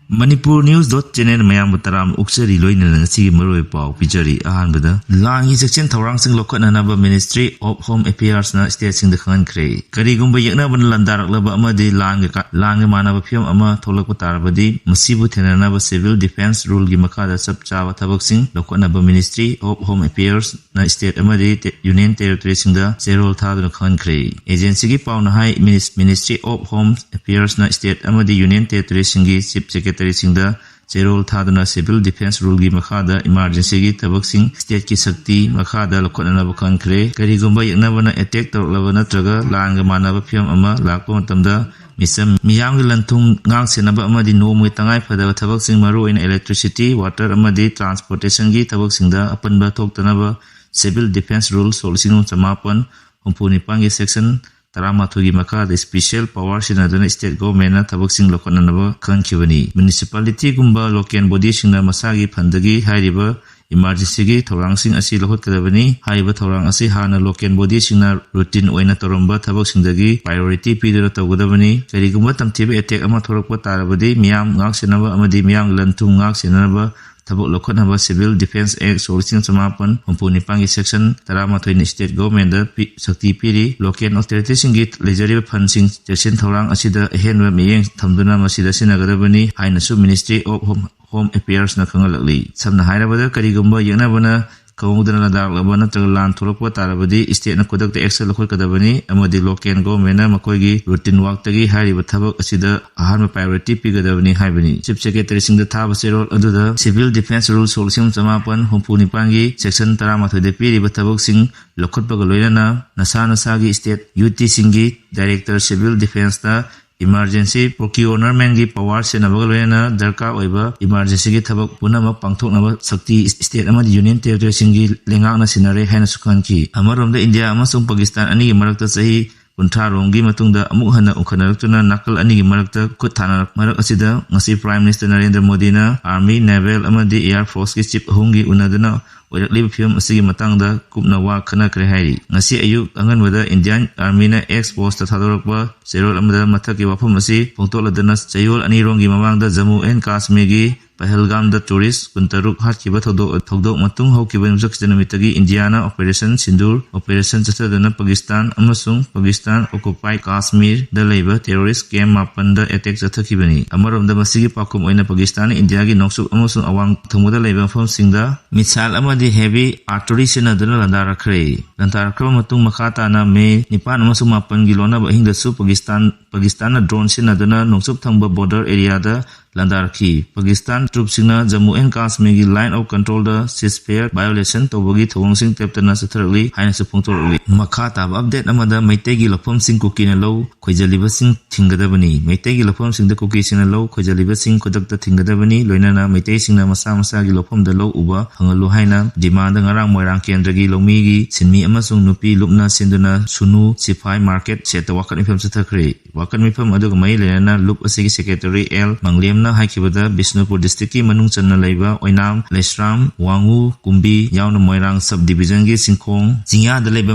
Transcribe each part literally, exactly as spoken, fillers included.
Manipur News dot channel ꯃꯌꯥꯝꯕꯨ ꯇꯔꯥꯝꯅ ꯑꯣꯛꯆꯔꯤ, ꯂꯣꯏꯅꯅ ꯉꯁꯤꯒꯤ ꯃꯔꯨꯑꯣꯏꯕ ꯄꯥꯎ ꯄꯤꯖꯔꯤ꯫ ꯑꯍꯥꯟꯕꯗ, ꯂꯥꯟꯒꯤ ꯆꯦꯛꯁꯤꯟ ꯊꯧꯔꯥꯡꯁꯤꯡ ꯂꯧꯈꯠꯅꯅꯕ Ministry of Home Affairs ꯅ state ꯁꯤꯡꯗ ꯈꯪꯍꯟꯈ꯭ꯔꯦ꯫ ꯀꯔꯤꯒꯨꯝꯕ ꯌꯦꯛꯅꯕꯅ ꯂꯥꯟꯗꯥꯔꯛꯂꯕ ꯑꯃꯗꯤ ꯂꯥꯟꯒ ꯀ-, ꯂꯥꯟꯒ ꯃꯥꯟꯅꯕ ꯐꯤꯕꯝ ꯑꯃ ꯊꯣꯛꯂꯛꯄ ꯇꯥꯔꯕꯗꯤ, ꯃꯁꯤꯕꯨ ꯊꯦꯡꯅꯅꯕ Civil Defence Rule ꯒꯤ ꯃꯈꯥꯗ ꯆꯞ ꯆꯥꯕ ꯊꯕꯛꯁꯤꯡ ꯂꯧꯈꯠꯅꯕ Ministry of Home Affairs ꯅ state ꯑꯃꯗꯤ ꯇꯦ-, Union Territory ꯁꯤꯡꯗ ꯆꯦꯔꯣꯜ ꯊꯥꯗꯨꯅ ꯈꯪꯍꯟꯈ꯭ꯔꯦ꯫ Agency ꯒꯤ ꯄꯥꯎꯅ ꯍꯥꯏ, Minis-, Ministry of Home Affairs ꯅ state ꯑꯃꯗꯤ Union Territory ꯁꯤꯡꯒꯤ Chief Secretary ꯁꯤꯡꯗ ꯆꯦꯔꯣꯜ ꯊꯥꯗꯨꯅ Civil Defence Rule ꯒꯤ ꯃꯈꯥꯗ emergency ꯒꯤ ꯊꯕꯛꯁꯤꯡ state ꯀꯤ ꯁꯛꯇꯤ ꯃꯈꯥꯗ ꯂꯧꯈꯠꯅꯅꯕ ꯈꯪꯍꯟꯈ꯭ꯔꯦ꯫ ꯀꯔꯤꯒꯨꯝꯕ ꯌꯦꯛꯅꯕꯅ attack ꯇꯧꯔꯛꯂꯕ ꯅꯠꯇ꯭ꯔꯒ ꯂꯥꯟꯒ ꯃꯥꯟꯅꯕ ꯐꯤꯕꯝ ꯑꯃ ꯂꯥꯛꯄ ꯃꯇꯝꯗ, ꯃꯤꯆꯝ ꯃꯤꯌꯥꯝꯒꯤ ꯂꯟ-ꯊꯨꯝ ꯉꯥꯛ-ꯁꯦꯟꯅꯕ ꯑꯃꯗꯤ ꯅꯣꯡꯃꯒꯤ ꯇꯉꯥꯏ ꯐꯗꯕ ꯊꯕꯛꯁꯤꯡ, ꯃꯔꯨꯑꯣꯏꯅ electricity, water ꯑꯃꯗꯤ transportation ꯒꯤ ꯊꯕꯛꯁꯤꯡꯗ ꯑꯄꯟꯕ ꯊꯣꯛꯇꯅꯕ Civil Defence Rule ꯁꯣꯛ ꯂꯤꯁꯤꯡ ꯑꯃ ꯆꯃꯥꯄꯟ ꯍꯨꯝꯐꯨ ꯅꯤꯄꯥꯟꯒꯤ section ꯇꯔꯥꯃꯥꯊꯣꯏꯒꯤ ꯃꯈꯥꯗ special power ꯁꯤꯖꯤꯟꯅꯗꯨꯅ state government ꯅ ꯊꯕꯛꯁꯤꯡ ꯂꯧꯈꯠꯅꯅꯕ ꯈꯪꯍꯟꯈꯤꯕꯅꯤ꯫ Municipality ꯒꯨꯝꯕ local body ꯁꯤꯡꯅ ꯃꯁꯥꯒꯤ fund ꯗꯒꯤ ꯍꯥꯏꯔꯤꯕ emergency ꯒꯤ ꯊꯧꯔꯥꯡꯁꯤꯡ ꯑꯁꯤ ꯂꯧꯈꯠꯀꯗꯕꯅꯤ꯫ ꯍꯥꯏꯔꯤꯕ ꯊꯧꯔꯥꯡ ꯑꯁꯤ ꯍꯥꯟꯅ local body ꯁꯤꯡꯅ routine ꯑꯣꯏꯅ ꯇꯧꯔꯝꯕ ꯊꯕꯛꯁꯤꯡꯗꯒꯤ priority ꯄꯤꯗꯨꯅ ꯇꯧꯒꯗꯕꯅꯤ꯫ ꯀꯔꯤꯒꯨꯝꯕ ꯇꯝꯊꯤꯕ attack ꯑꯃ ꯊꯣꯛꯂꯛꯄ ꯇꯥꯔꯕꯗꯤ, ꯃꯤꯌꯥꯝ ꯉꯥꯛ-ꯁꯦꯟꯅꯕ ꯑꯃꯗꯤ ꯃꯤꯌꯥꯝꯒꯤ ꯂꯟ-ꯊꯨꯝ ꯉꯥꯛ-ꯁꯦꯟꯅꯅꯕ ꯊꯕꯛ ꯂꯧꯈꯠꯅꯕ Civil Defence Act ꯁꯣꯛ ꯂꯤꯁꯤꯡ ꯆꯃꯥꯄꯟ ꯍꯨꯝꯐꯨ ꯅꯤꯄꯥꯟꯒꯤ section ꯇꯔꯥꯃꯥꯊꯣꯏꯅ state government ꯗ ꯄꯤ-, ꯁꯛꯇꯤ ꯄꯤꯔꯤ꯫ Local authority ꯁꯤꯡꯒꯤ ꯂꯩꯖꯔꯤꯕ fund ꯁꯤꯡ ꯆꯦꯛꯁꯤꯟ ꯊꯧꯔꯥꯡ ꯑꯁꯤꯗ ꯑꯍꯦꯟꯕ ꯃꯤꯠꯌꯦꯡ ꯊꯝꯗꯨꯅ ꯃꯁꯤꯗ ꯁꯤꯖꯤꯟꯅꯒꯗꯕꯅꯤ ꯍꯥꯏꯅꯁꯨ Ministry of Home, Home Affairs ꯅ ꯈꯪꯍꯜꯂꯛꯂꯤ꯫ ꯁꯝꯅ ꯍꯥꯏꯔꯕꯗ, ꯀꯔꯤꯒꯨꯝꯕ ꯌꯦꯛꯅꯕꯅ ꯈꯪꯍꯧꯗꯅ ꯂꯥꯟꯗꯥꯔꯛꯂꯕ ꯅꯠꯇ꯭ꯔꯒ ꯂꯥꯟ ꯊꯣꯛꯂꯛꯄ ꯇꯥꯔꯕꯗꯤ, state ꯅ ꯈꯨꯗꯛꯇ action ꯂꯧꯈꯠꯀꯗꯕꯅꯤ ꯑꯃꯗꯤ local government ꯅ ꯃꯈꯣꯏꯒꯤ routine work ꯇꯒꯤ ꯍꯥꯏꯔꯤꯕ ꯊꯕꯛ ꯑꯁꯤꯗ ꯑꯍꯥꯟꯕ priority ꯄꯤꯒꯗꯕꯅꯤ ꯍꯥꯏꯕꯅꯤ꯫ Chief Secretary ꯁꯤꯡꯗ ꯊꯥꯕ ꯆꯦꯔꯣꯜ ꯑꯗꯨꯗ Civil Defence Rule ꯁꯣꯛ ꯂꯤꯁꯤꯡ ꯆꯃꯥꯄꯟ ꯍꯨꯝꯐꯨ ꯅꯤꯄꯥꯟꯒꯤ section ꯇꯔꯥꯃꯥꯊꯣꯏꯗ ꯄꯤꯔꯤꯕ ꯊꯕꯛꯁꯤꯡ ꯂꯧꯈꯠꯄꯒ ꯂꯣꯏꯅꯅ ꯅꯁꯥ ꯅꯁꯥꯒꯤ state UT ꯁꯤꯡꯒꯤ Director Civil Defence ꯇ emergency procurement ꯒꯤ power ꯁꯤꯖꯤꯟꯅꯕꯒ ꯂꯣꯏꯅꯅ ꯗꯔꯀꯥꯔ ꯑꯣꯏꯕ emergency ꯒꯤ ꯊꯕꯛ ꯄꯨꯝꯅꯃꯛ ꯄꯥꯡꯊꯣꯛꯅꯕ ꯁꯛꯇꯤ state ꯑꯃꯗꯤ Union Territory ꯁꯤꯡꯒꯤ ꯂꯩꯉꯥꯛꯅ ꯁꯤꯟꯅꯔꯦ ꯍꯥꯏꯅꯁꯨ ꯈꯪꯍꯟꯈꯤ꯫ ꯑꯃꯔꯣꯝꯗ, ꯏꯟꯗꯤꯌꯥ ꯑꯃꯁꯨꯡ ꯄꯥꯀꯤꯁꯇꯥꯟ ꯑꯅꯤꯒꯤ ꯃꯔꯛꯇ ꯆꯍꯤ ꯀꯨꯟꯊ꯭ꯔꯥ ꯔꯣꯝꯒꯤ ꯃꯇꯨꯡꯗ ꯑꯃꯨꯛ ꯍꯟꯅ ꯎꯪꯈꯠꯅꯔꯛꯇꯨꯅ ꯅꯥꯀꯜ ꯑꯅꯤꯒꯤ ꯃꯔꯛꯇ ꯈꯨꯠ ꯊꯥꯅꯔꯛ ꯃꯔꯛ ꯑꯁꯤꯗ ꯉꯁꯤ Prime Minister ꯅꯔꯦꯟꯗ꯭ꯔ ꯃꯣꯗꯤꯅ Army, Naval ꯑꯃꯗꯤ Air Forceꯀꯤ chief ꯑꯍꯨꯝꯒꯤ ꯎꯅꯗꯨꯅ ꯑꯣꯏꯔꯛꯂꯤꯕ ꯐꯤꯕꯝ ꯑꯁꯤꯒꯤ ꯃꯇꯥꯡꯗ ꯀꯨꯞꯅ ꯋꯥ ꯈꯟꯅꯈ꯭ꯔꯦ ꯍꯥꯏꯔꯤ꯫ ꯉꯁꯤ ꯑꯌꯨꯛ ꯑꯉꯟꯕꯗ Indian Armyꯅ X Postꯇ ꯊꯥꯗꯣꯔꯛꯄ ꯆꯦꯔꯣꯜ ꯑꯃꯗ ꯃꯊꯛꯀꯤ ꯋꯥꯐꯝ ꯑꯁꯤ ꯐꯣꯡꯗꯣꯛꯂꯗꯨꯅ ꯆꯌꯣꯜ ꯑꯅꯤꯔꯣꯝꯒꯤ ꯃꯃꯥꯡꯗ Jammu and Kashmirꯒꯤ ꯄꯍꯜꯒꯥꯝꯗ tourist ꯀꯨꯟꯇꯔꯨꯛ ꯍꯥꯠꯈꯤꯕ ꯊꯧꯗꯣꯛ ꯊꯧꯗꯣꯛ ꯃꯇꯨꯡ ꯍꯧꯈꯤꯕ ꯌꯨꯝꯁꯀꯩꯁ ꯅꯨꯃꯤꯠꯇꯒꯤ ꯏꯟꯗꯤꯌꯥꯅ Operation Sindoor, Operation ꯆꯠꯊꯗꯨꯅ ꯄꯥꯀꯤꯁꯇꯥꯟ ꯑꯃꯁꯨꯡ ꯄꯥꯀꯤꯁꯇꯥꯟ occupied ꯀꯥꯁꯃꯤꯔꯗ ꯂꯩꯕ terrorist camp ꯃꯥꯄꯟꯗ attack ꯆꯠꯊꯈꯤꯕꯅꯤ꯫ ꯑꯃꯔꯣꯝꯗ ꯃꯁꯤꯒꯤ ꯄꯥꯎꯈꯨꯝ ꯑꯣꯏꯅ ꯄꯥꯀꯤꯁꯇꯥꯟꯅ ꯏꯟꯗꯤꯌꯥꯒꯤ ꯅꯣꯡꯆꯨꯞ ꯑꯃꯁꯨꯡ ꯑꯋꯥꯡ ꯊꯪꯕꯗ ꯂꯩꯕ ꯃꯐꯝꯁꯤꯡꯗ missile ꯑꯃꯗꯤ heavy artillery ꯁꯤꯖꯤꯟꯅꯗꯨꯅ ꯂꯥꯟꯗꯥꯔꯛꯈ꯭ꯔꯦ꯫ ꯂꯥꯟꯗꯥꯔꯛꯈ꯭ꯔꯕ ꯃꯇꯨꯡ ꯃꯈꯥ ꯇꯥꯅ ꯃꯦ ꯅꯤꯄꯥꯟ ꯑꯃꯁꯨꯡ ꯃꯥꯄꯟꯒꯤ ꯂꯣꯟꯅꯕ ꯑꯍꯤꯡꯗꯁꯨ ꯄꯥꯀꯤꯁꯇꯥꯟ ꯄꯥꯀꯤꯁꯇꯥꯟꯅ drone ꯁꯤꯖꯤꯟꯅꯗꯨꯅ ꯅꯣꯡꯆꯨꯞ ꯊꯪꯕ border areaꯗ ꯂꯥꯟꯗꯥꯔꯛꯈꯤ꯫ Pakistan troopꯁꯤꯡꯅ Jammu and Kashmirꯒꯤ Line of Controlꯗ ceasefire violation ꯇꯧꯕꯒꯤ ꯊꯧꯑꯣꯡꯁꯤꯡ ꯇꯦꯞꯇꯅ ꯆꯠꯊꯔꯛꯂꯤ ꯍꯥꯏꯅꯁꯨ ꯐꯣꯡꯗꯣꯔꯛꯂꯤ꯫ ꯃꯈꯥ ꯇꯥꯕ update ꯑꯃꯗ ꯃꯩꯇꯩꯒꯤ ꯂꯧꯐꯝꯁꯤꯡ ꯀꯨꯀꯤꯅ ꯂꯧ ꯈꯣꯏꯖꯜꯂꯤꯕꯁꯤꯡ ꯊꯤꯡꯒꯗꯕꯅꯤ꯫ ꯃꯩꯇꯩꯒꯤ ꯂꯧꯐꯝꯁꯤꯡꯗ ꯀꯨꯀꯤꯁꯤꯡꯅ ꯂꯧ ꯈꯣꯏꯖꯜꯂꯤꯕꯁꯤꯡ ꯈꯨꯗꯛꯇ ꯊꯤꯡꯒꯗꯕꯅꯤ꯫ ꯂꯣꯏꯅꯅ ꯃꯩꯇꯩꯁꯤꯡꯅ ꯃꯁꯥ ꯃꯁꯥꯒꯤ ꯂꯧꯐꯝꯗ ꯂꯧ ꯎꯕ ꯐꯪꯍꯜꯂꯨ ꯍꯥꯏꯅ demandꯗ ꯉꯔꯥꯡ ꯃꯣꯏꯔꯥꯡ ꯀꯦꯟꯗ꯭ꯔꯒꯤ ꯂꯧꯃꯤꯒꯤ ꯁꯤꯟꯃꯤ ꯑꯃꯁꯨꯡ ꯅꯨꯄꯤ ꯂꯨꯞꯅ ꯁꯤꯟꯗꯨꯅ ꯁꯨꯅꯨ ꯁꯤꯐꯥꯏ market shedꯇ ꯋꯥꯀꯠ ꯃꯤꯐꯝ ꯆꯠꯊꯈ꯭ꯔꯦ꯫ ꯋꯥꯀꯠ ꯃꯤꯐꯝ ꯑꯗꯨꯒ ꯃꯔꯤ ꯂꯩꯅꯅ ꯂꯨꯞ ꯑꯁꯤꯒꯤ secretary ꯑꯦꯜ ꯃꯪꯂꯦꯝꯅ ꯍꯥꯏꯈꯤꯕꯗ, ꯕꯤꯁꯅꯨꯄꯨꯔ districtꯀꯤ ꯃꯅꯨꯡ ꯆꯟꯅ ꯂꯩꯕ ꯑꯣꯏꯅꯥꯝ, ꯂꯩꯁ꯭ꯔꯥꯝ, ꯋꯥꯉꯨ, ꯀꯨꯝꯕꯤ ꯌꯥꯎꯅ ꯃꯣꯏꯔꯥꯡ sub divisionꯒꯤ ꯆꯤꯡꯈꯣꯡ ꯆꯤꯡꯌꯥꯗ ꯂꯩꯕ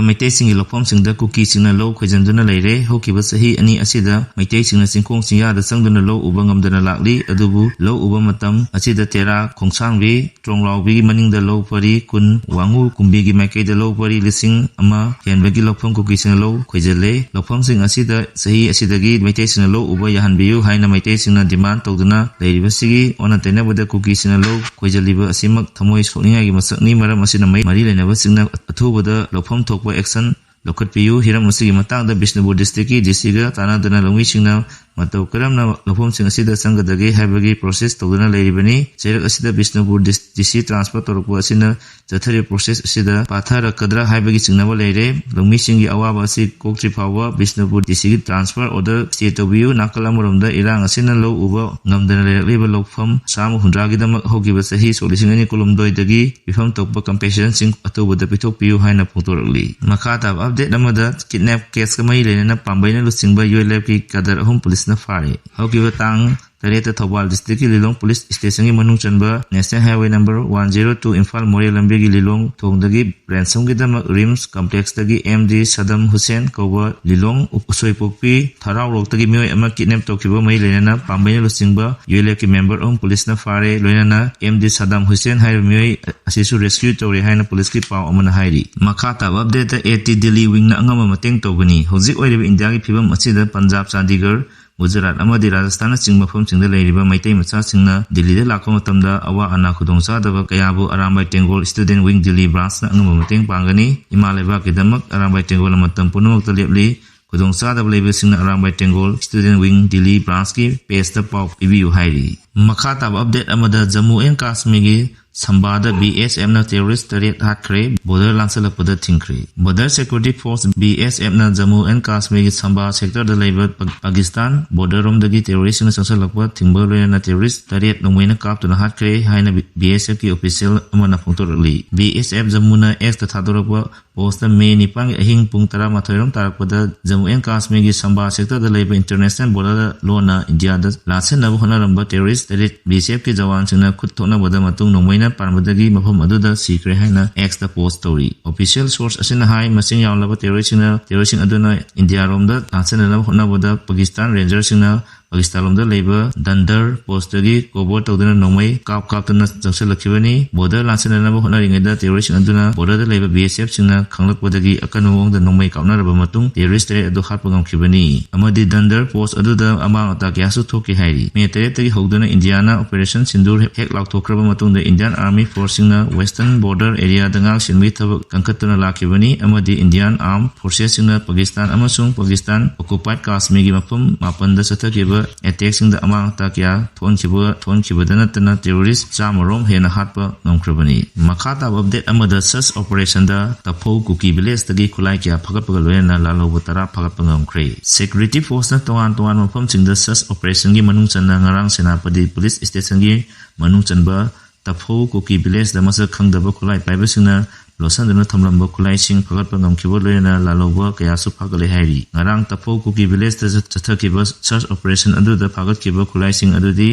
ꯃꯩꯇꯩꯁꯤꯡꯒꯤ ꯂꯧꯐꯝꯁꯤꯡꯗ ꯀꯨꯀꯤꯁꯤꯡꯅ ꯂꯧ ꯈꯣꯏꯖꯟꯗꯨꯅ ꯂꯩꯔꯦ꯫ ꯍꯧꯈꯤꯕ ꯆꯍꯤ ꯑꯅꯤ ꯑꯁꯤꯗ ꯃꯩꯇꯩꯁꯤꯡꯅ ꯆꯤꯡꯈꯣꯡ ꯆꯤꯡꯌꯥꯗ ꯆꯪꯗꯨꯅ ꯂꯧ ꯎꯕ ꯉꯝꯗꯅ ꯂꯥꯛꯂꯤ꯫ ꯑꯗꯨꯕꯨ ꯂꯧ ꯎꯕ ꯃꯇꯝ ꯑꯁꯤꯗ ꯇꯦꯔꯥ, ꯈꯣꯡꯁꯥꯡꯕꯤ, ꯇ꯭ꯔꯣꯡꯂꯥꯎꯕꯤꯒꯤ ꯃꯅꯤꯡꯗ ꯂꯧ ꯄꯔꯤ ꯀꯨꯟ, ꯋꯥꯉꯨ ꯀꯨꯝꯕꯤꯒꯤ ꯃꯥꯏꯀꯩꯗ ꯂꯧ ꯄꯔꯤ ꯂꯤꯁꯤꯡ ꯑꯃ ꯍꯦꯟꯕꯒꯤ ꯂꯧꯐꯝ ꯀꯨꯀꯤꯁꯤꯡꯅ ꯂꯧ ꯈꯣꯏꯖꯤꯜꯂꯦ꯫ ꯂꯧꯐꯝꯁꯤꯡ ꯑꯁꯤꯗ ꯆꯍꯤ ꯑꯁꯤꯗꯒꯤ ꯃꯩꯇꯩꯁꯤꯡꯅ ꯂꯧ ꯎꯕ ꯌꯥꯍꯟꯕꯤꯌꯨ ꯍꯥꯏꯅ ꯃꯩꯇꯩꯁꯤꯡꯅ demand ꯇꯧꯗꯨꯅ ꯂꯩꯔꯤꯕꯁꯤꯒꯤ ꯑꯣꯟꯅ ꯇꯩꯅꯕꯗ ꯀꯨꯀꯤꯁꯤꯡꯅ ꯂꯧ ꯈꯣꯏꯖꯤꯜꯂꯤꯕ ꯑꯁꯤꯃꯛ ꯊꯃꯣꯏ ꯁꯣꯛꯅꯤꯡꯉꯥꯏꯒꯤ ꯃꯁꯛꯅꯤ꯫ ꯃꯔꯝ ꯑꯁꯤꯅ ꯃꯩ-, ꯃꯔꯤ ꯂꯩꯅꯕꯁꯤꯡꯅ ꯑꯊꯨꯕꯗ ꯂꯧꯐꯝ ꯊꯣꯛꯄ action ꯂꯧꯈꯠꯄꯤꯌꯨ꯫ ꯍꯤꯔꯝ ꯑꯁꯤꯒꯤ ꯃꯇꯥꯡꯗ ꯕꯤꯁꯅꯨꯄꯨꯔ districtꯀꯤ DCꯒ ꯇꯥꯟꯅꯗꯨꯅ ꯂꯧꯃꯤꯁꯤꯡꯅ ꯃꯇꯧ ꯀꯔꯝꯅ ꯂꯧꯐꯝꯁꯤꯡ ꯑꯁꯤꯗ ꯆꯪꯒꯗꯒꯦ ꯍꯥꯏꯕꯒꯤ ꯄ꯭ꯔꯣꯁꯦꯁ ꯇꯧꯗꯨꯅ ꯂꯩꯔꯤꯕꯅꯤ꯫ ꯆꯩꯔꯛ ꯑꯁꯤꯗ ꯕꯤꯁꯅꯨꯄꯨꯔ ꯗꯤꯁ-, ꯗꯤ ꯁꯤ ꯇ꯭ꯔꯥꯟꯁꯐꯔ ꯇꯧꯔꯛꯄ ꯑꯁꯤꯅ ꯆꯠꯊꯔꯤꯕ ꯄ꯭ꯔꯣꯁꯦꯁ ꯑꯁꯤꯗ ꯄꯥꯊꯔꯛꯀꯗ꯭ꯔꯥ ꯍꯥꯏꯕꯒꯤ ꯆꯤꯡꯅꯕ ꯂꯩꯔꯦ꯫ ꯂꯧꯃꯤꯁꯤꯡꯒꯤ ꯑꯋꯥꯕ ꯑꯁꯤ ꯀꯣꯛꯇ꯭ꯔꯤ ꯐꯥꯎꯕ ꯕꯤꯁꯅꯨꯄꯨꯔ ꯗꯤ ꯁꯤꯒꯤ ꯇ꯭ꯔꯥꯟꯁꯐꯔ ꯑꯣꯔꯗꯔ ꯁ꯭ꯇꯦ ꯇꯧꯕꯤꯌꯨ꯫ ꯅꯥꯀꯜ ꯑꯃꯔꯣꯝꯗ ꯏꯔꯥꯡ ꯑꯁꯤꯅ ꯂꯧ ꯎꯕ ꯉꯝꯗꯅ ꯂꯩꯔꯛꯂꯤꯕ ꯂꯧꯐꯝ ꯆꯥꯝꯃ ꯍꯨꯝꯗ꯭ꯔꯥꯒꯤꯗꯃꯛ ꯍꯧꯈꯤꯕ ꯆꯍꯤ ꯁꯣꯛ ꯂꯤꯁꯤꯡ ꯑꯅꯤ ꯀꯨꯟꯍꯨꯝꯗꯣꯏꯗꯒꯤ ꯄꯤꯐꯝ ꯊꯣꯛꯄ ꯀꯝꯄꯦꯟꯁꯦꯁꯟꯁꯤꯡ ꯑꯊꯨꯕꯗ ꯄꯤꯊꯣꯛꯄꯤꯌꯨ ꯍꯥꯏꯅ ꯐꯣꯡꯗꯣꯔꯛꯂꯤ꯫ ꯃꯈꯥ ꯇꯥꯕ ꯑꯞꯗꯦꯠ ꯑꯃꯗ, ꯀꯤꯗꯅꯦꯞ ꯀꯦꯁꯀ ꯃꯔꯤ ꯂꯩꯅꯅ ꯄꯥꯝꯕꯩꯅ ꯂꯨꯆꯤꯡꯕ ꯌꯨ ꯑꯦꯜ ꯑꯦꯐꯀꯤ ꯀꯥꯗꯔ ꯑꯍꯨꯝ ꯄꯨꯂꯤꯁꯅ ꯐꯥꯔꯦ꯫ ꯍꯧꯈꯤꯕ ꯇꯥꯡ ꯇꯔꯦꯠꯇ ꯊꯧꯕꯥꯜ ꯗꯤꯁꯇ꯭ꯔꯤꯛꯀꯤ ꯂꯤꯂꯣꯡ ꯄꯨꯂꯤꯁ ꯁ꯭ꯇꯦꯁꯟꯒꯤ ꯃꯅꯨꯡ ꯆꯟꯕ national highway number one zero two Imphal ꯃꯣꯔꯦ ꯂꯝꯕꯤꯒꯤ ꯂꯤꯂꯣꯡ ꯊꯣꯡꯗꯒꯤ ꯔꯦꯟꯁꯝꯒꯤꯗꯃꯛ ꯔꯤꯝꯁ ꯀꯝꯄ꯭ꯂꯦꯛꯁꯇꯒꯤ ꯑꯦꯝ ꯗꯤ ꯁꯗꯝ ꯍꯨꯁꯦꯟ ꯀꯧꯕ ꯂꯤꯂꯣꯡ ꯎꯁꯣꯏꯄꯣꯛꯄꯤ ꯊꯔꯥꯎꯔꯣꯛꯇꯒꯤ ꯃꯤꯑꯣꯏ ꯑꯃ ꯀꯤꯗꯅꯦꯞ ꯇꯧꯈꯤꯕ ꯃꯔꯤ ꯂꯩꯅꯅ ꯄꯥꯝꯕꯩꯅ ꯂꯨꯆꯤꯡꯕ ꯌꯨ ꯑꯦꯜ ꯑꯦꯐꯀꯤ ꯃꯦꯝꯕꯔ ꯑꯍꯨꯝ ꯄꯨꯂꯤꯁꯅ ꯐꯥꯔꯦ꯫ ꯂꯣꯏꯅꯅ ꯑꯦꯝ ꯗꯤ ꯁꯗꯥꯝ ꯍꯨꯁꯦꯟ ꯍꯥꯏꯔꯤꯕ ꯃꯤꯑꯣꯏ ꯑꯁꯤꯁꯨ ꯔꯦꯁꯀ꯭ꯌꯨ ꯇꯧꯔꯦ ꯍꯥꯏꯅ ꯄꯨꯂꯤꯁꯀꯤ ꯄꯥꯎ ꯑꯃꯅ ꯍꯥꯏꯔꯤ꯫ ꯃꯈꯥ ꯇꯥꯕ ꯑꯞꯗꯦꯠꯇ, ꯑꯦ ꯇꯤ ꯗꯤꯜꯂꯤ ꯋꯤꯡꯅ ꯑꯉꯝꯕ ꯃꯇꯦꯡ ꯇꯧꯒꯅꯤ꯫ ꯍꯧꯖꯤꯛ ꯑꯣꯏꯔꯤꯕ ꯏꯟꯗꯤꯌꯥꯒꯤ ꯐꯤꯕꯝ ꯑꯁꯤꯗ ꯄꯟꯖꯥꯕ, ꯆꯥꯟꯗꯤꯒꯔ, ꯒꯨꯖꯔꯥꯠ ꯑꯃꯗꯤ ꯔꯥꯖꯁꯊꯥꯟꯅꯆꯤꯡꯕ ꯃꯐꯝꯁꯤꯡꯗ ꯂꯩꯔꯤꯕ ꯃꯩꯇꯩ ꯃꯆꯥꯁꯤꯡꯅ ꯗꯤꯜꯂꯤꯗ ꯂꯥꯛꯄ ꯃꯇꯝꯗ ꯑꯋꯥ ꯑꯅꯥ ꯈꯨꯗꯣꯡꯆꯥꯗꯕ ꯀꯌꯥꯕꯨ ꯑꯔꯥꯝꯕꯥꯏ ꯇꯦꯡꯒꯣꯜ ꯁ꯭ꯇꯨꯗꯦꯟꯠ ꯋꯤꯡ ꯗꯤꯜꯂꯤ ꯕ꯭ꯔꯥꯟꯆꯅ ꯑꯉꯝꯕ ꯃꯇꯦꯡ ꯄꯥꯡꯒꯅꯤ꯫ ꯏꯃꯥ ꯂꯩꯕꯥꯛꯀꯤꯗꯃꯛ ꯑꯔꯥꯝꯕꯥꯏ ꯇꯦꯡꯒꯣꯜꯅ ꯃꯇꯝ ꯄꯨꯝꯅꯃꯛꯇ ꯂꯦꯞꯂꯤ꯫ ꯈꯨꯗꯣꯡꯆꯥꯗꯕ ꯂꯩꯕꯁꯤꯡꯅ ꯑꯔꯥꯝꯕꯥꯏ ꯇꯦꯡꯒꯣꯜ ꯁ꯭ꯇꯨꯗꯦꯟꯠ ꯋꯤꯡ ꯗꯤꯜꯂꯤ ꯕ꯭ꯔꯥꯟꯆꯀꯤ ꯄꯦꯖꯇ ꯄꯥꯎ ꯄꯤꯕꯤꯌꯨ ꯍꯥꯏꯔꯤ꯫ ꯃꯈꯥ ꯇꯥꯕ ꯑꯞꯗꯦꯠ ꯑꯃꯗ, ꯖꯝꯃꯨ ꯑꯦꯟ ꯀꯥꯁꯃꯤꯔꯒꯤ ꯁꯝꯕꯥꯗ ꯕꯤ ꯑꯦꯁ ꯑꯦꯐꯅ ꯇꯦꯔꯣꯔꯤꯁ ꯇꯔꯦꯠ ꯍꯥꯠꯈ꯭ꯔꯦ, ꯕꯣꯔꯗꯔ ꯂꯥꯟꯁꯤꯜꯂꯛꯄꯗ ꯊꯤꯡꯈ꯭ꯔꯦ꯫ Border security force, B S ꯑꯦꯐꯅ ꯖꯝꯃꯨ ꯑꯦꯟ ꯀꯥꯁꯃꯤꯔꯒꯤ ꯁꯝꯕꯥ ꯁꯦꯛꯇꯔꯗ ꯂꯩꯕ ꯄ-, ꯄꯥꯀꯤꯁꯇꯥꯟ ꯕꯣꯔꯗꯔꯔꯣꯝꯗꯒꯤ ꯇꯦꯔꯣꯔꯤꯁꯁꯤꯡꯅ ꯆꯪꯁꯤꯜꯂꯛꯄ ꯊꯤꯡꯕ ꯂꯣꯏꯅꯅ ꯇꯦꯔꯣꯔꯤꯁ ꯇꯔꯦꯠ ꯅꯣꯡꯃꯩꯅ ꯀꯥꯞꯇꯨꯅ ꯍꯥꯠꯈ꯭ꯔꯦ ꯍꯥꯏꯅ ꯕꯤ ꯑꯦꯁ ꯑꯦꯐꯀꯤ ꯑꯣꯐꯤꯁꯤꯌꯦꯜ ꯑꯃꯅ ꯐꯣꯡꯗꯣꯔꯛꯂꯤ꯫ ꯕꯤ ꯑꯦꯁ ꯑꯦꯐ ꯖꯝꯃꯨꯅ ꯑꯦꯛꯁꯇ ꯊꯥꯗꯣꯔꯛꯄ ꯄꯣꯁꯇ ꯃꯦ ꯅꯤꯄꯥꯟꯒꯤ ꯑꯍꯤꯡ ꯄꯨꯡ ꯇꯔꯥꯃꯥꯊꯣꯏ ꯔꯣꯝ ꯇꯥꯔꯛꯄꯗ ꯖꯝꯃꯨ ꯑꯦꯟ ꯀꯥꯁꯃꯤꯔꯒꯤ ꯁꯝꯕꯥ ꯁꯦꯛꯇꯔꯗ ꯂꯩꯕ ꯏꯟꯇꯔꯅꯦꯁꯅꯦꯜ ꯕꯣꯔꯗꯔꯗ ꯂꯣꯟꯅ ꯏꯟꯗꯤꯌꯥꯗ ꯂꯥꯟꯁꯤꯟꯅꯕ ꯍꯣꯠꯅꯔꯝꯕ ꯇꯦꯔꯣꯔꯤꯁ ꯇꯔꯦꯠ ꯕꯤ ꯑꯦꯁ ꯑꯦꯐꯀꯤ ꯖꯋꯥꯟꯁꯤꯡꯅ ꯈꯨꯠ ꯊꯣꯛꯅꯕꯗ ꯃꯇꯨꯡ ꯅꯣꯡꯃꯩꯅ ꯄꯥꯟꯕꯗꯒꯤ ꯃꯐꯝ ꯑꯗꯨꯗ ꯁꯤꯈ꯭ꯔꯦ ꯍꯥꯏꯅ ꯑꯦꯛꯁꯇ ꯄꯣꯁ ꯇꯧꯔꯤ꯫ ꯑꯣꯐꯤꯁꯤꯌꯦꯜ ꯁꯣꯔꯁ ꯑꯁꯤꯅ ꯍꯥꯏ, ꯃꯁꯤꯡ ꯌꯥꯝꯂꯕ ꯇꯦꯔꯣꯔꯤꯁꯁꯤꯡꯅ, ꯇꯦꯔꯣꯔꯤꯁꯁꯤꯡ ꯑꯗꯨꯅ ꯏꯟꯗꯤꯌꯥꯔꯣꯝꯗ ꯂꯥꯟꯁꯤꯟꯅꯅꯕ ꯍꯣꯠꯅꯕꯗ ꯄꯥꯀꯤꯁꯇꯥꯟ ꯔꯦꯟꯖꯔꯁꯤꯡꯅ ꯄꯥꯀꯤꯁꯇꯥꯟ ꯂꯣꯝꯗ ꯂꯩꯕ ꯗꯟꯗꯔ ꯄꯣꯁꯇꯒꯤ ꯀꯣꯕꯔ ꯇꯧꯗꯨꯅ ꯅꯣꯡꯃꯩ ꯀꯥꯞ ꯀꯥꯞꯇꯨꯅ ꯆꯪꯁꯤꯜꯂꯛꯈꯤꯕꯅꯤ꯫ ꯕꯣꯔꯗꯔ ꯂꯥꯟꯁꯤꯟꯅꯅꯕ ꯍꯣꯠꯅꯔꯤꯉꯩꯗ ꯇꯦꯔꯣꯔꯤꯁꯁꯤꯡ ꯑꯗꯨꯅ ꯕꯣꯔꯗꯔꯗ ꯂꯩꯕ ꯕꯤ ꯑꯦꯁ ꯑꯦꯐꯁꯤꯡꯅ ꯈꯪꯂꯛꯄꯗꯒꯤ ꯑꯀꯟꯕ ꯃꯑꯣꯡꯗ ꯅꯣꯡꯃꯩ ꯀꯥꯞꯅꯔꯕ ꯃꯇꯨꯡ ꯇꯦꯔꯣꯔꯤꯁ ꯇꯔꯦꯠ ꯑꯗꯨ ꯍꯥꯠꯄ ꯉꯝꯈꯤꯕꯅꯤ ꯑꯃꯗꯤ ꯗꯟꯗꯔ ꯄꯣꯁ ꯑꯗꯨꯗ ꯑꯃꯥꯡ ꯑꯇꯥ ꯀꯌꯥꯁꯨ ꯊꯣꯛꯈꯤ ꯍꯥꯏꯔꯤ꯫ ꯃꯦ ꯇꯔꯦꯠꯇꯒꯤ ꯍꯧꯗꯨꯅ ꯏꯟꯗꯤꯌꯥꯅ ꯑꯣꯄꯔꯦꯁꯟ ꯁꯤꯟꯗꯨꯔ ꯍꯦꯛ ꯂꯥꯎꯊꯣꯛꯈ꯭ꯔꯕ ꯃꯇꯨꯡꯗ ꯏꯟꯗꯤꯌꯥꯟ ꯑꯥꯔꯃꯤ ꯐꯣꯔꯁꯁꯤꯡꯅ ꯋꯦꯁꯇꯔꯟ ꯕꯣꯔꯗꯔ ꯑꯦꯔꯤꯌꯥꯗ ꯉꯥꯛ ꯁꯦꯟꯕꯒꯤ ꯊꯕꯛ ꯀꯟꯈꯠꯇꯨꯅ ꯂꯥꯛꯈꯤꯕꯅꯤ ꯑꯃꯗꯤ ꯏꯟꯗꯤꯌꯥꯟ ꯑꯥꯔꯝ ꯐꯣꯔꯁꯦꯁꯁꯤꯡꯅ ꯄꯥꯀꯤꯁꯇꯥꯟ ꯑꯃꯁꯨꯡ ꯄꯥꯀꯤꯁꯇꯥꯟ ꯑꯣꯀꯨꯄꯥꯏꯗ ꯀꯥꯁꯃꯤꯔꯒꯤ ꯃꯐꯝ ꯃꯥꯄꯟꯗ ꯆꯠꯊꯈꯤꯕ ꯑꯦꯇꯦꯛꯁꯤꯡꯗ ꯑꯃꯥꯡ ꯑꯇꯥ ꯀꯌꯥ ꯊꯣꯛꯍꯟꯈꯤꯕ ꯊꯣꯛꯍꯟꯈꯤꯕꯗ ꯅꯠꯇꯅ ꯇꯦꯔꯣꯔꯤꯁ ꯆꯥꯝꯃ ꯔꯣꯝ ꯍꯦꯟꯅ ꯍꯥꯠꯄ ꯉꯝꯈ꯭ꯔꯕꯅꯤ꯫ ꯃꯈꯥ ꯇꯥꯕ ꯑꯞꯗꯦꯠ ꯑꯃꯗ ꯁꯔꯆ ꯑꯣꯄꯔꯦꯁꯟꯗ ꯇꯐꯧ ꯀꯨꯀꯤ ꯚꯤꯂꯦꯖꯇꯒꯤ ꯈꯨꯠꯂꯥꯏ ꯀꯌꯥ ꯐꯥꯒꯠꯄꯒ ꯂꯣꯏꯅꯅ ꯂꯥꯜꯍꯧꯕ ꯇꯔꯥ ꯐꯥꯒꯠꯄ ꯉꯝꯈ꯭ꯔꯦ꯫ ꯁꯦꯀ꯭ꯌꯨꯔꯤꯇꯤ ꯐꯣꯔꯁꯅ ꯇꯣꯉꯥꯟ ꯇꯣꯉꯥꯟꯕ ꯃꯐꯝꯁꯤꯡꯗ ꯁꯔꯆ ꯑꯣꯄꯔꯦꯁꯟꯒꯤ ꯃꯅꯨꯡ ꯆꯟꯅ ꯉꯔꯥꯡ ꯁꯦꯅꯥꯄꯇꯤ ꯄꯨꯂꯤꯁ ꯁ꯭ꯇꯦꯁꯟꯒꯤ ꯃꯅꯨꯡ ꯆꯟꯕ ꯇꯐꯧ ꯀꯨꯀꯤ ꯚꯤꯂꯦꯖꯇ ꯃꯁꯛ ꯈꯪꯗꯕ ꯈꯨꯠꯂꯥꯏ ꯄꯥꯏꯕꯁꯤꯡꯅ ꯂꯣꯠꯁꯤꯟꯗꯨꯅ ꯊꯝꯂꯝꯕ ꯈꯨꯠꯂꯥꯏꯁꯤꯡ ꯐꯥꯒꯠꯄ ꯉꯝꯈꯤꯕ ꯂꯣꯏꯅꯅ ꯂꯥꯜꯍꯧꯕ ꯀꯌꯥꯁꯨ ꯐꯥꯒꯠꯂꯦ ꯍꯥꯏꯔꯤ꯫ ꯉꯔꯥꯡ ꯇꯐꯧ ꯀꯨꯀꯤ ꯚꯤꯂꯦꯖꯇ ꯆꯠꯊꯈꯤꯕ ꯁꯔꯆ ꯑꯣꯄꯔꯦꯁꯟ ꯑꯗꯨꯗ ꯐꯥꯒꯠꯈꯤꯕ ꯈꯨꯠꯂꯥꯏꯁꯤꯡ ꯑꯗꯨꯗꯤ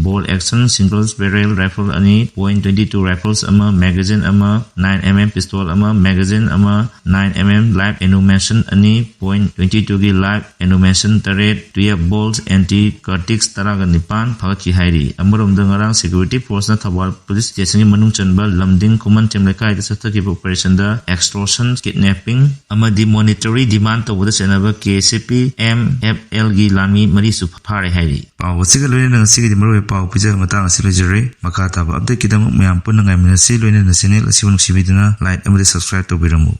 ꯕꯣꯜ ꯑꯦꯛꯁꯟ ꯁꯤꯡꯒꯜ ꯕꯦꯔꯦꯜ ꯔꯥꯏꯐꯜ ꯑꯅꯤ, ꯄꯣꯏꯟ ꯇ꯭ꯋꯦꯟꯇꯤ ꯇꯨ ꯔꯥꯏꯐꯜꯁ ꯑꯃ, ꯃꯦꯒꯥꯖꯤꯟ ꯑꯃ, ꯅꯥꯏꯟ ꯑꯦꯝ ꯑꯦꯝ ꯄꯤꯁꯇꯣꯜ ꯑꯃ, ꯃꯦꯒꯥꯖꯤꯟ ꯑꯃ, ꯅꯥꯏꯟ ꯑꯦꯝ ꯑꯦꯝ ꯂꯥꯏꯐ ꯑꯦꯅꯨꯃꯦꯁꯟ ꯑꯅꯤ, ꯄꯣꯏꯟ ꯇ꯭ꯋꯦꯟꯇꯤ ꯇꯨꯒꯤ ꯂꯥꯏꯐ ꯑꯦꯅꯨꯃꯦꯁꯟ ꯇꯔꯦꯠ, ꯇꯨꯌꯦꯜꯐ ꯕꯣꯜꯁ ꯑꯦꯟꯇꯤ ꯀꯥꯔꯇꯤꯛꯁ ꯇꯔꯥꯒ ꯅꯤꯄꯥꯟ ꯐꯥꯒꯠꯈꯤ ꯍꯥꯏꯔꯤ꯫ ꯑꯃꯔꯣꯝꯗ ꯉꯔꯥꯡ ꯁꯦꯀ꯭ꯌꯨꯔꯤꯇꯤ ꯐꯣꯔꯁꯅ ꯊꯧꯕꯥꯜ ꯄꯨꯂꯤꯁ ꯁ꯭ꯇꯦꯁꯟꯒꯤ ꯃꯅꯨꯡ ꯆꯟꯕ ꯂꯝꯗꯤꯡ ꯈꯨꯃꯟꯊꯦꯝ ꯂꯩꯀꯥꯏꯗ ꯆꯠꯊꯈꯤꯕ ꯑꯣꯄꯔꯦꯁꯟꯗ ꯑꯦꯛꯁꯇꯣꯔꯁꯟ, ꯀꯤꯗꯅꯦꯄꯤꯡ ꯑꯃꯗꯤ ꯃꯣꯅꯤꯇꯔꯤ ꯗꯤꯃꯥꯟ ꯇꯧꯕꯗ ꯆꯦꯟꯅꯕ K C P M F ꯑꯦꯜꯒꯤ ꯂꯥꯟꯃꯤ ꯃꯔꯤꯁꯨ ꯐꯥꯔꯦ ꯍꯥꯏꯔꯤ꯫ ꯄꯥꯎ ꯑꯁꯤꯒ ꯂꯣꯏꯅꯅ ꯉꯁꯤꯒꯤꯗꯤ ꯃꯔꯨꯑꯣꯏꯕ ꯄꯥꯎ ꯄꯤꯖꯕ ꯃꯇꯥꯡ ꯑꯁꯤ ꯂꯣꯏꯖꯔꯦ꯫ ꯃꯈꯥ ꯇꯥꯕ ꯑꯞꯗꯦꯠꯀꯤꯗꯃꯛ ꯃꯌꯥꯝ ꯄꯨꯟꯅ ꯉꯥꯏꯃꯤꯟꯅꯁꯤ꯫ ꯂꯣꯏꯅꯅ ꯆꯦꯅꯦꯜ ꯑꯁꯤꯕꯨ ꯅꯨꯡꯁꯤꯕꯤꯗꯨꯅ ꯂꯥꯏꯛ ꯑꯃꯗꯤ ꯁꯕꯁꯀ꯭ꯔꯥꯏꯕ ꯇꯧꯕꯤꯔꯝꯃꯨ꯫